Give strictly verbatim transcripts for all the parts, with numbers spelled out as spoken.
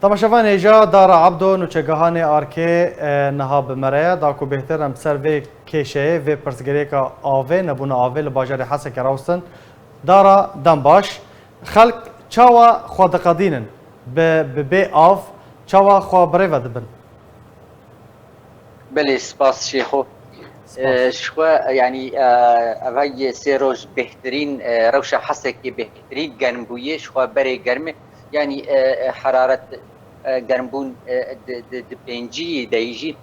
Temaşevan hêja Dara Abdo, nûçegehanê Arkê, e, niha bi me re ye. Da ku bêhtir em ser vê kêşeyê, vê pirsgirêka avê, nebûna avê li bajarê Hesekê rawestin. Dara, dem baş. Xelk çawa xwe diqedînin? Bi, bi bê av çawa xwe bi rê ve dibin? Belê, spas Şêxo. Spas. E, ji xwe, e, yanî, e, ev hey sê roj bêhtirîn, e, rewşa Hesekê bêhtirîn germ bûye, ji xwe berê germ e. Yanî, e, e, heraret, e, germbûn, e, di, di, di pêncî de yî jî.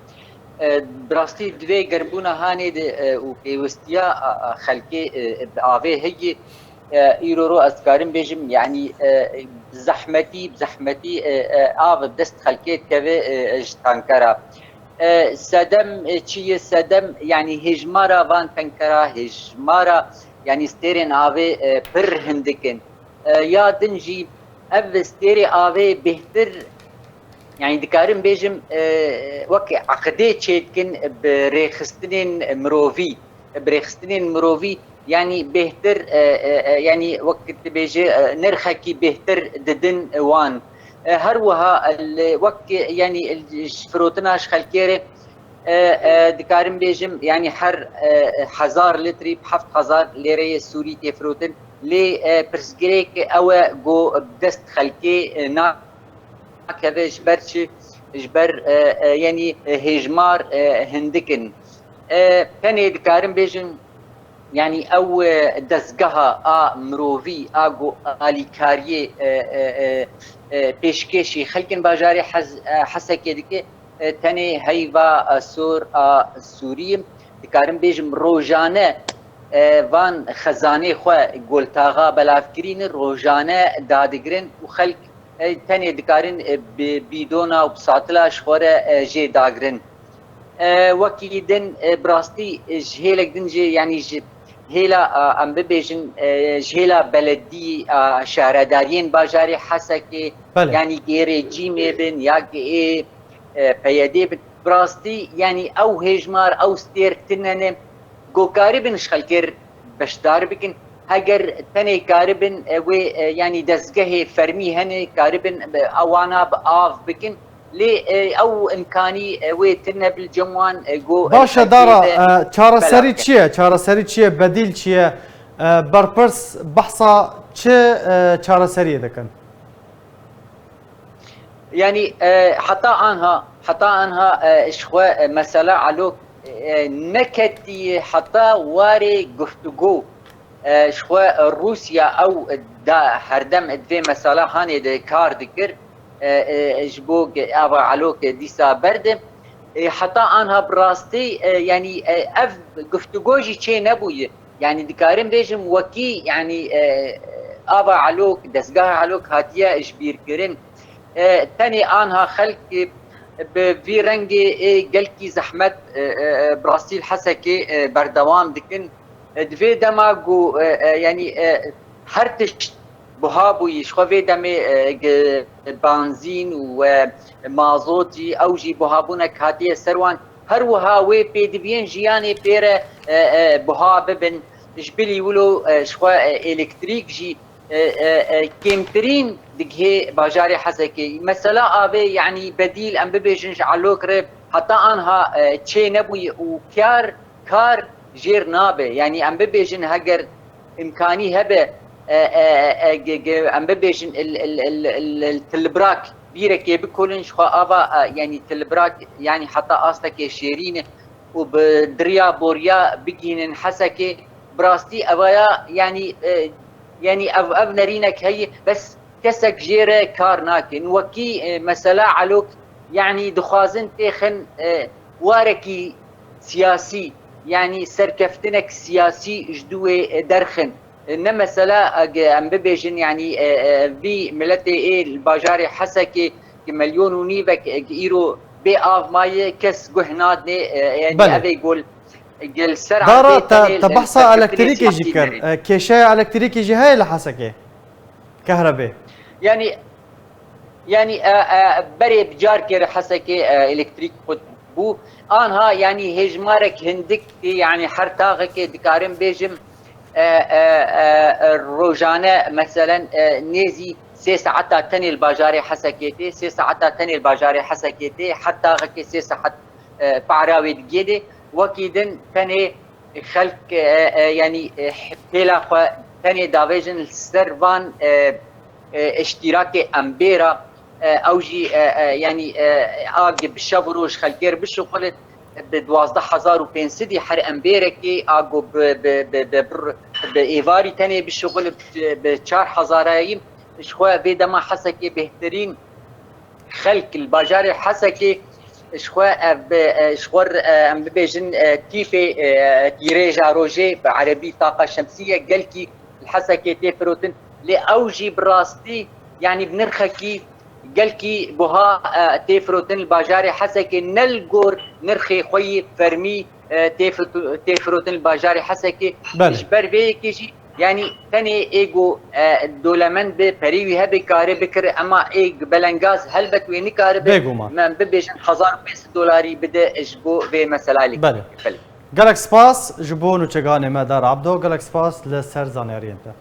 E, bi rastî di vê germbûna hanê de, e, û pêwistiya, a, a, xelkê, e, bi avê heye, e, îro ro ez dikarim bêjim, yanî, e, bi zehmetî, bi zehmetî, e, e, av bi dest xelkê dikeve, e, e, ji tankera. E, sedem, e, çi ye sedem, yanî hêjmara van tankera, hêjmara, yanî stêrên avê, e, pir hindik in. E, ya din jî ev stêrê avê bêhtir, yanî dikarim bêjim, e, wek eqdê çêdikin bi rêxistinên mirovî, bi rêxistinên mirovî, yanî bêhtir, e, e, e, yanî wek dibêje, e, nirxekî bêhtir didin wan. E, her wiha li wek, yanî ji firotina ji xelkê re, e, e, dikarim bêjim, yanî her, e, hezar litrî bi heft hezar lêreyê Sûrî tê firotin. Lê, e, pirsgirêk ew e ku bi dest xelkê, e, nakeve, ji ber çi? Ji ber, e, e, yanî, e, hêjmar, e, hindik in. E, tenê dikarim bêjim, yanî ew, e, dezgeha a mirovî, a ku alîkariyê, e, e, e, e, pêşkêşî xelkên bajarê Hez-, e, Hesekê dike, e, tenê heyva, e, sor a Sûrî ye. Dikarim bêjim rojane, e, van xezanê xwe goltaxa belavkirî ne, rojane dadigirin û xelk, e, tenê dikarin, e, bi bîdona û bi satila ji xwe re, e, jê dagirin. E, wekî din, e, bi rastî, e, ji hêlek din jî, yanî ji hêla, e, em bibêjin, e, ji hêla beledî, e, şaredariyên bajarê Hesekê, Belê. Yanî gêrê cîmê bin, ya gê, e, P Y D bin. Bi rastî, yanî ew hêjmar, ew stêr tune ne, ku karibin ji xelkê re beşdar bikin. Heger tenê karibin, e, wê, e, yanî dezgehê fermî hene, karibin, e, ewana bi av bikin. Lê, e, ew imkanî, e, wê tune bil cem wan, e, go, e, Baş e, xelkê Dara, de e, çareserî belav çi ye? Çareserî çi ye? Bedîl çi ye? E, berpirs behsa çi, e, çareseriyê dikin? Yanî, e, heta anha, heta anha, e, ji xwe, e, mesela Alok, e, neketiye heta warê guftûgo. E, ji xwe, e, Rûsya ew da herdem di vê mesela hanê de kar dikir, e, e, ji bo ge-, ava Alok dîsa berde. E, heta anha bi rastî, e, yanî, e, ev guftûgo jî çê nebûye. Yanî dikarim bêjim wekî, yanî, e, ava Alok, dezgeha Alok hatiye ji bîr kirin. E, tenê anha xelk, e, bi vî rengê, e, gelkî zehmet, e, e, e, bi rastî li Hesekê, e, berdewam dikin. E, di vê dema ku, e, e, yanî, e, her tişt buha bûyî, ji xwe vê demê, e, ge-, banzîn û, e, mazotî, ew jî buhabûnek hatiye ser wan. Her wiha wê pêdiviyên jiyanê pê re, e, e, buha bibin. Ji bilî wilo, e, ji xwe, e, elektrîk jî, e, e, e, kêmtirîn digihê bajarê Hesekê. Mesela avê, yanî bedîl em bibêjin ji Alok re heta anha, e, çê nebûye û kar, kar jêr nabe. Yanî em bibêjin heger imkanî hebe, e, e, e, ge-, ge-, em bibêjin il, il, il, il, il tilbrak bîrekê bikolin ji xwe ava, e, yanî tilbrak, yanî heta astekê şêrîn e û bi diriya boriya bigihînin Hesekê, bi rastî evaya, yanî, e, yanî ev, ev nerînek heye, bes kesek jê re kar nake. Wekî, e, mesela Alok, yanî dixwazin têxin, e, warekî siyasî, yanî serkeftinek siyasî ji dû wê, e, derxin. E, ne mesela, e, ge-, em bibêjin, yanî, e, e, vî miletê ê li bajarê Hesekê ki milyon û nîvek, e, ki îro bê av maye, kes guh nadinê, e, yanî Belê. Ev ê gol, gel ser Dara, erdê te, tenê te li behsa serkeftinê elektrîkê jî siyasî kir. Nerê. E, kêşeya elektrîkê jî heye li Hesekê? Kehrebê. Yanî, yanî, e, e, berê bi carkê re Hesekê, e, elektrîk qut bû. Anha, yanî hêjmarek hindik, yanî her taxekê dikarim bêjim, e, e, e, e, rojane, meselen, e, nêzî sê saeta tenê li bajarê Hesekê tê, sê saeta tenê li bajarê Hesekê tê, her taxekê sê saet, e, para wê digê dê. Wekî din tenê xelk, e, e, yanî, e, pêla xwe tenê davêjin li ser van, e, e, iştîrakê embêra, e, ew jî, e, e, yanî, e, a bi şev û roj xelkê re bişuxulit, bi duwazdeh hezar û pênc sedî her embêrekê a ku bi, bi, bi, bi, bi, bi êvarî tenê bişuxulit, bi, bi çar hezarayî, ji xwe vê dema Hesekê bêhtirîn xelk li bajarê Hesekê ji xwe ev bi, e, ji xwe, e, em bibêjin, e, tîpê, e, tîrêja rojê, bi erebî taqa şemsiye, gelkî li Hesekê tê firotin. Lê ew jî bi rastî, yanî bi nirxekî gelkî buha, e, tê firotin li bajarê Hesekê, ne li gor nirxê xwe yî fermî, e, tê fitu-, tê firotin li bajarê Hesekê. Belê. Ji ber vê yekê jî, yanî tenê ê ku, e, dolemend be, perî wî hebe kare bikir, ema ê belengaz helbet wê nikaribe, Bêguman. me bibêjin hezar û pênc sed dolarî bide ji bo vê meselayê. Belê. Belê. Gelek spas ji bo nûçeganê me Dar Abdo, gelek spas li ser zanyariyên te.